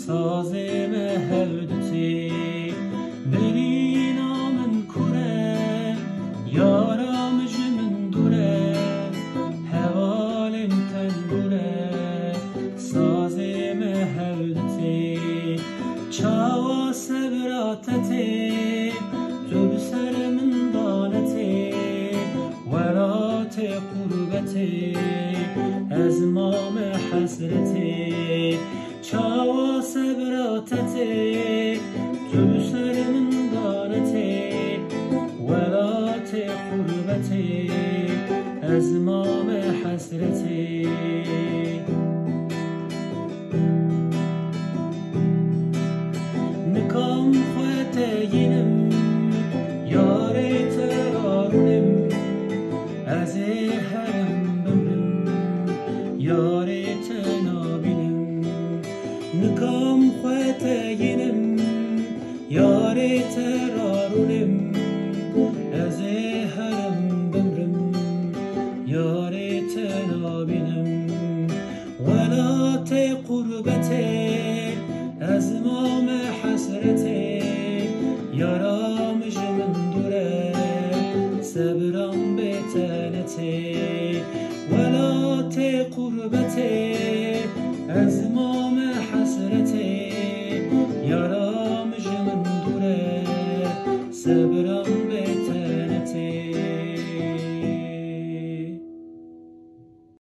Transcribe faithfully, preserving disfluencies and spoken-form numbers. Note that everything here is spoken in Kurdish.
Sazê me hevdûtê, birîna min kûr e, yara min ji min dûr e, hevalên tengûr e. Sazê me hevdûtê, çawa sebra te tê, tu bi ser min danetê, welatê qurbetê, ez mame hesretê. Çawa sebra te tê, tu ser min danetê, welatê qurbetê, ez mame hesretê. Nikam xwe te yînim, yarê te rarûnim, ez ê herim bimrim, yarê te nabînim. Nikam xwe te yînim, yarê te rarûnim, ez ê herim bimrim, yarê te nabînim. Welatê qurbetê, ez mame hesretê, yaram ji min dûr e, sebram bê tenetê. Welatê qurbetê, ez